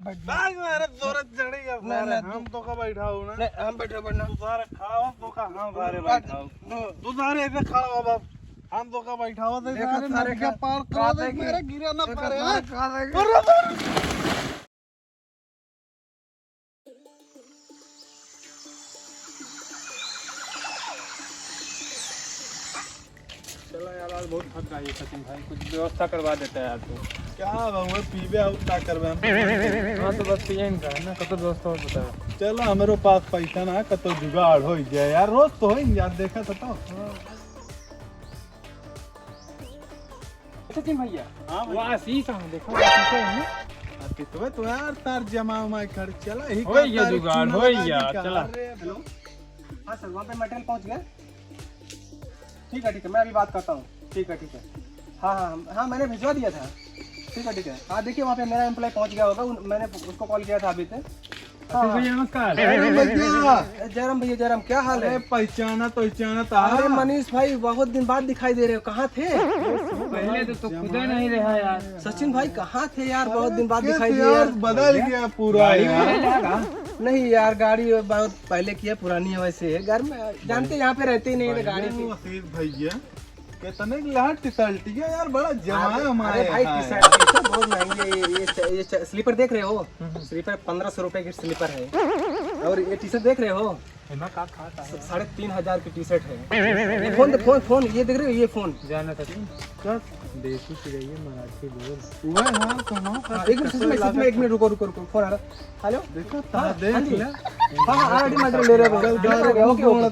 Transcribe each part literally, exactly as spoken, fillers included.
बैठ। भाग मारे, जोरत चढ़ी गया ना, सारे। ना, हम तू तो का बैठा हो ना। नहीं, हम बैठे, बैठना। तू सारे खड़ा हो, तू का हम सारे बैठा हो। तू सारे ऐसे खड़ा हो बाप। हम तो का बैठा हो, तो देखो सारे सारे नदिया का पार करा दे, मेरा गिरा ना पारे, हाँ? अरे, अरे। चलो यार, आज बहुत थक गया ये सचिन भाई, कुछ व्यवस्था करवा देता है यार तू। क्या बाबू, पीबे और क्या करबे हम? हाँ, तो बस यही इनका है ना, कतो व्यवस्था और बताओ। चलो, हमारे पास पैसा ना है, कतो जुगाड़ हो ही जाए यार, रोज तो हो ही यार, देखा था तो। सचिन भैया, हाँ भैया। वो आशीष है, देखो, आशीष है ना? आ, कितवे तो यार तार जमा उमा कर चला ही हो का गया तारीख जुगाड़, चुना हो लगा गया, दी का? चला। अरे, हेलो। हाँ सर, वहाँ पे मटेरियल पहुँच गया। ठीक है, ठीक है, मैं अभी बात करता हूँ। ठीक है, ठीक है। हाँ, हाँ, हाँ, हाँ, मैंने भिजवा दिया था। ठीक है, ठीक है। हाँ, देखिए, वहाँ पे मेरा एम्प्लॉय पहुँच गया होगा, उन-, मैंने उसको कॉल किया था अभी तक। हाँ, सचिन हाँ। भैया, नमस्कार। अरे भैया। ए, जयराम भैया, जयराम, क्या हाल अरे है? पहचाना तो, पहचाना था। अरे मनीष भाई, बहुत दिन बाद दिखाई दे रहे हो, कहाँ थे? पहले तो, तो खुदा नहीं रहा यार। सचिन भाई, कहाँ थे यार? बहुत दिन बाद दिखाई दिए यार। बदल गया पूरा यार। नहीं यार, गाड़ी बहुत पहले की है, पुरानी है वैसे। घर में जानते, यहाँ पे रहते ही नहीं है गाड़ी पे। आशीष भैया, कितने की लाट टी-शर्ट है यार, बड़ा जमाया अरे हमारे भाई, यहाँ टी-शर्ट, टी-शर्ट बहुत महंगी है। ये, ये च-, ये च-, स्लीपर देख रहे हो? हम्म। स्लीपर पन्द्रह सौ रुपए की स्लीपर है। और ये टी-शर्ट देख रहे हो? एमा का, का, का है? स-, साढ़े तीन हजार की टी-शर्ट है। ये फोन दे, फोन, फोन, ये देख रहे हो, ये फोन? जाना था तुम। क्या? देसी चिरैया मराठी बोल। वह हाँ, सुनो, हाँ, एक मिनट, सच में, सच में, एक मिनट, रुको, रुको, रुको, फोन आ रहा। हेलो? देखो, हाँ, हाँ जी। हाँ, हाँ, already material ले रहे हैं। चल, ओके, ओके, ओके।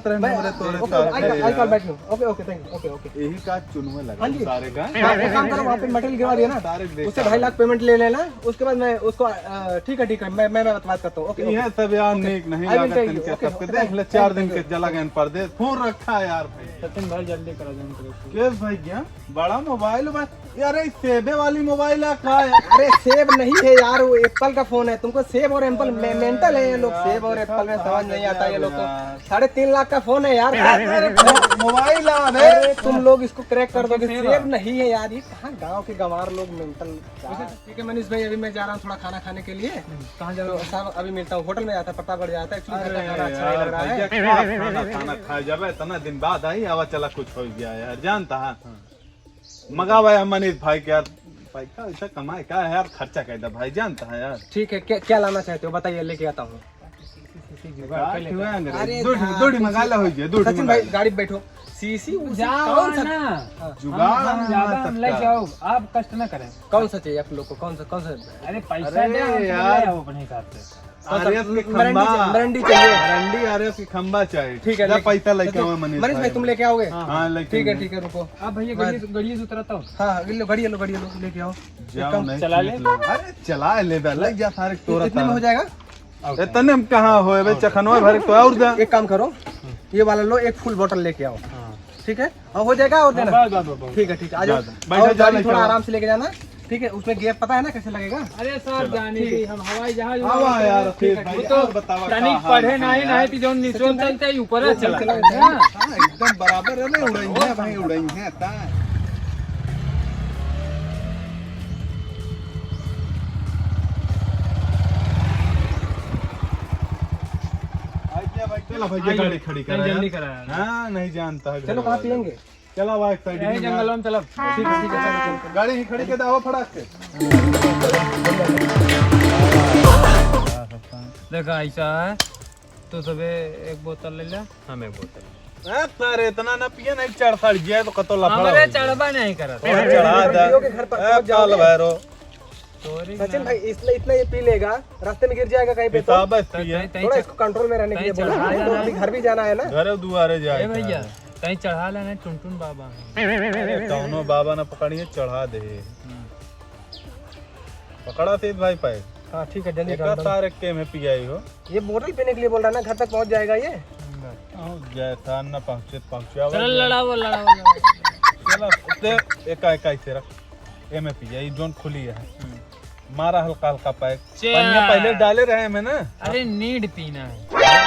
ओके, ओके, thank you। ओके, ओके। यही का चुनवे लगा हाँ जी। सारे का। हाँ, एक काम करो, वहाँ पे material गिरवा दिया ना, सारे बेकार। उससे ढाई लाख payment ले लेना, उसके बाद मैं उसको, अ, ठीक है, ठीक है, मैं, मैं, मैं बात करता हूँ। ओके, ओके। यह सब यार ओके। नीक नहीं लागत इनके सबके। देख ले, चार दिन के चला गए परदेस। फोन रखा यार भाई। सचिन भाई, जल्दी करा दो। के भाई क्या? बड़ा मोबाइल बा यार, ये सेबे वाली मोबाइल है का है? अरे सेब नहीं है यार, वो एप्पल का फोन है। तुमको सेब और एप्पल में मेंटल है ये लोग, सेब और एप्पल में समझ नहीं आता ये लोग को। साढ़े तीन लाख का फोन है यार। अरे मोबाइल आ बे। अरे तुम लोग इसको क्रैक कर दोगे, सेब नहीं है यार, ये कहाँ गाँव के गंवार लोग मेंटल। ठीक है मनीष भाई, अभी मैं जा रहा हूँ थोड़ा खाना खाने के लिए। कहाँ जा रहे हो? तो साहब अभी मिलता हूँ, होटल में जाता है, प्रतापगढ़ जाता है, actually घर का खाना अच्छा नहीं लग रहा है। खाना खाना खा जाबे, इतना दिन बाद आई, आवा चला कुछ हो गया यार, जानता है। मगावा यार मनीष भाई के यार, पैसा वैसा कमाए का है यार, खर्चा कर दे भाई, जानता है यार। ठीक है, क्या, क्या लाना चाहते हो बताइए, लेके आता हूँ। अरे दो ठी, दो ठी मंगा ला, हो गया, दो ठी सचिन मंगा भाई, ला। गाड़ी पे बैठो। सीसी उसी जाओ कौन सा? ना। हाँ। जुगाड़ हम, हम ना ज्यादा हम ले सकता। जाओ, आप कष्ट ना करें। कौन सा चाहिए आप लोग को? कौन सा, कौन सा? अरे पैसा अरे दे, हम यार। ले आओ अपने हिसाब से। कौन सा? आरएफ के मरंडी खंबा। चा-, मरंडी चाहिए। मरंडी आरएफ के खंबा चाहिए। ठीक है, जा लेके पैसा लेके आओ मनीष मनीष भाई, भाई। तुम लेके आओगे? हाँ। हाँ, लेके ठीक है, आएंगे। ठीक है, रुको। अब भैया, मैं गड़िया, गड़िया से उतरता हूँ। हाँ, हाँ, लो, गड़िया लो, गड़िया लो, लेके आओ। जाओ, एक काम नहीं चला ले। अरे चला ले बे, लग जा सारे तोरा इतने में हो तारा। जाएगा? इतने में कहाँ होए बे, चखनवा भर तो और दे। एक काम करो, ये वाला लो, एक फुल बोतल लेके आओ। हाँ। ठीक है, और हो जाएगा और देना। हाँ, बस, बस, बस, बस। ठीक है, ठीक है, आ जाओ। जा, जा। बैठो, और जा, गाड़ी थोड़ा आराम से लेके जाना। ठीक है, उसमें गियर पता है ना कैसे लगेगा? अरे सर, जाने दे, हम हवाई जहाज उड़ान यार, ठीक है, ठीक है। वो तो तनिक पढ़े नहीं, नहीं तो जौन नीचे चलते ही ऊपर चला जाता है। हाँ, एकदम बराबर है ना, उड़ाई है भाई, उड़ाई है। चला भैया, गाड़ी खड़ी करा यार। हाँ, नहीं जानता है चलो, कहाँ पियेंगे? चला भाई, साइड में जंगल में चला। ठीक है, ठीक है, चलो, चलो। गाड़ी ही खड़ी कर दे, आवा फटाक से। देखा, ऐसा है, तो सबे एक बोतल ले ले, हम एक बोतल। ए, तारे इतना ना पिए, नहीं चढ़ सड़ जाए तो कतो लफड़ा हो जाए। चढ़बा नहीं करत। थोड़ा चढ़ा दे। के घर पर ए, पहुंच जाओगे। काल भैरो। सचिन भाई, इसलिए इतना ये पी लेगा, रास्ते में गिर जाएगा कहीं पे तो। हिसाब है पिए। थोड़ा इसको कंट्रोल में रहने के लिए बोलो। तो अभी घर भी जाना है ना। घरे दुआरे जाए भैया। कहीं चढ़ा लेना, टुनटुन बाबा है। अरे, कौनो बाबा ना पकड़िए, चढ़ा दे। हम्म। पकड़ा तेज भाई पाए। हाँ, ठीक है, जल्दी एक डाल दो। तार एक के में पियाई हो। ये बोतल पीने के लिए बोल रहा है ना, घर तक पहुंच जाएगा ये। पहुंच जाए था, ना पहुंचे, पहुंचा चल, लड़ाओ, लड़ाओ, लड़ाओ। चला, ते एका, एका इसे रख। ए में पिया, ये जोन खुली है। हम्म। मारा हल्का हल्का पैक। चल। पन्ना पहले डाले रहे में ना। अरे नीड पीना है।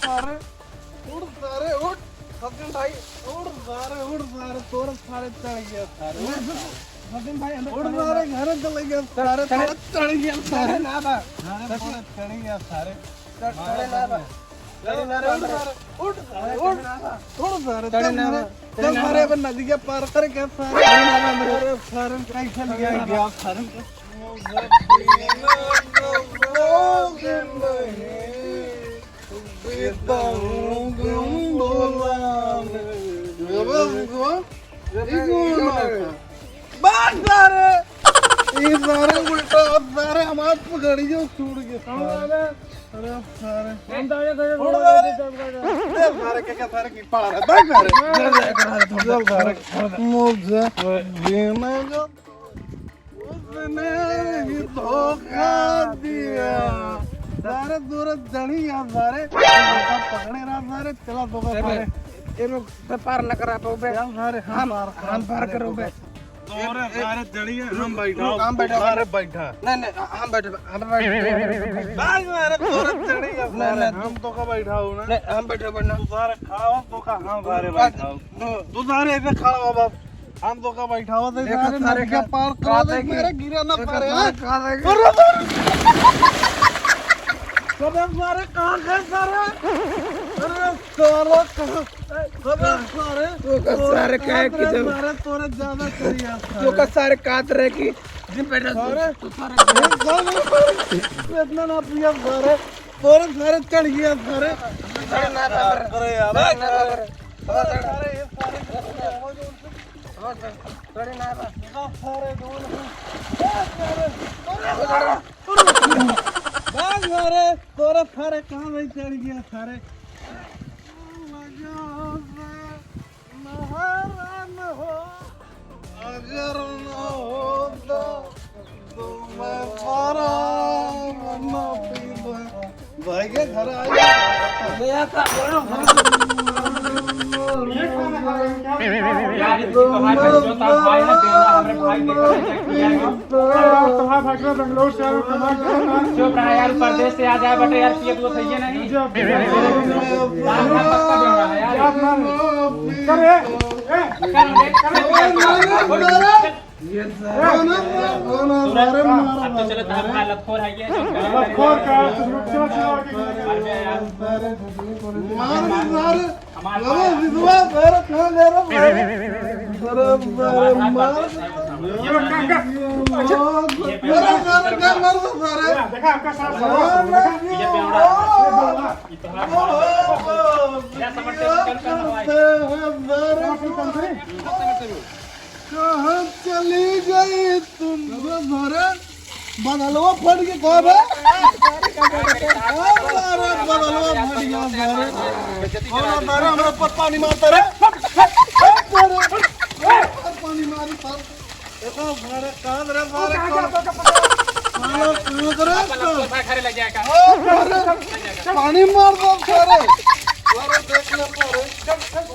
सारे, उठ सारे, उठ। सचिन भाई, उठ सारे, उठ सारे, तोर सारे चढ़ गया सारे। सचिन भाई, अंदर उठ चढ़ सारे, जा। घर चले गया सारे, चढ़, तोर चढ़ गया सारे। ना बा। सारे तोर चढ़ गया सारे। चढ़, चढ़े ना बा। चढ़े ना बा। उठ सारे, उठ। उठ सारे, चढ़े चल ना सारे। बा। चल सारे, अब नदी के पार कर गया सारे। चढ़े ना बा। अरे सारे, कैसे लिया गया सारे? बात सारे, ई सारे उल्टा, सारे हमार पगड़ियो छूट गए सारे। अरे सारे। हम तो आगे खड़े उड़ सारे। ए, सारे, क्या, क्या, सारे की पार है? बैठ सारे। चल, चल, चल, सारे। मुझे जीने का उसने ही धोखा दिया। सारे दूर जड़ी या सारे। पकड़े रहा सारे, चला धोखा ए बे, सारे। ए लोग तो पार न करा पाओ बे। चल सारे, हम हम, पार करा हम पार सारे करो बे। धोखा। तोरे सारे जड़ी है, हम बैठा। हम बैठा। सारे बैठा। नहीं, नहीं, हम बैठे, हम बैठे। भाई सारे तोरे जड़ी है नहीं, सारे, नहीं। हम तो का बैठा हो ना। नहीं, हम बैठे, बैठना। तू सारे खड़ा हो, तो का हम सारे बैठा हो। नहीं। तू सारे ऐसे खड़ा हो बाप। हम तो का बैठा हो, तो देखा सारे सारे नदिया का, पार करा का दे, देखी? मेरे गिरा ना देखा पारे, सारे हाँ? का देखी? अरे, अरे। अबे सारे कहाँ गए सारे? अरे साला कहाँ? अबे सारे, तो का तोरे सारे काहे काट की रहे जब सारे, तोरे ज्यादा करिया सारे। तो का सारे काट रहे कि जिन पे सारे, तू सारे ये सारे, इतना ना पिया सारे, तोरे सारे चढ़ गया सारे। अरे ना, ना, ना। अरे यार, ना, ना, ना। अरे सारे, ये सारे, सारे ना बा। सारे दोनों। ए, सारे, अरे, अरे, अरे। बा, सारे, तोरा सारे कहाँ भाई चढ़ गया सारे? महारान हो, अगर न होता तो मैं सारा न पीता। भाई के घर आ गया। यार, इसकी तो भाई बहन जो था, भाई ने देना, हमरे भाई के घर में किया है। यार, तुम्हारा भाई बेंगलोर से आया, कमाई करता है। चुप रहा यार, परदेश से आ जाए, बटे यार, पिए तो सही है नहीं। जी, आप यार, यार, पक्का बेवड़ा है यार। यार, ना। कर, ए, ए, कर, ए, कर, ए, कर। ये सारे, कौन है, कौन है, सूरज, मारे, मारो, अब तो मारो, चलो, मारो। तुम्हारा लतखोर है ये, जो लतखोर का, तुम लोग चलो, चलो, आगे, आगे। मार बे यार। मार, मार, मार। हमारे अरे, पास विधवा, मार, कहाँ ले रहा, मार। अरे, मार, मार, मार। ये मार, मार, मार, मार, मार। देखा, आपका साथ साथ, देखा? ये बेवड़ा। ये बेवड़ा। ये तो हमारा क्या समझते हो? कल, कल हमारा। कहाँ चली गई तुम? अबे मारे, बदलवा फट के का बे? अरे, बदलवा फट गया सारे। कौन सारे हमरा पर पानी मारता रे? सारे, पानी मारी सारे। देखो, सारे, कहाँ रे सारे, कहाँ? सारे, कहाँ रे? घरे लग जाएगा। ओ, सारे, पानी मार दो सारे। सारे, देख ले सारे।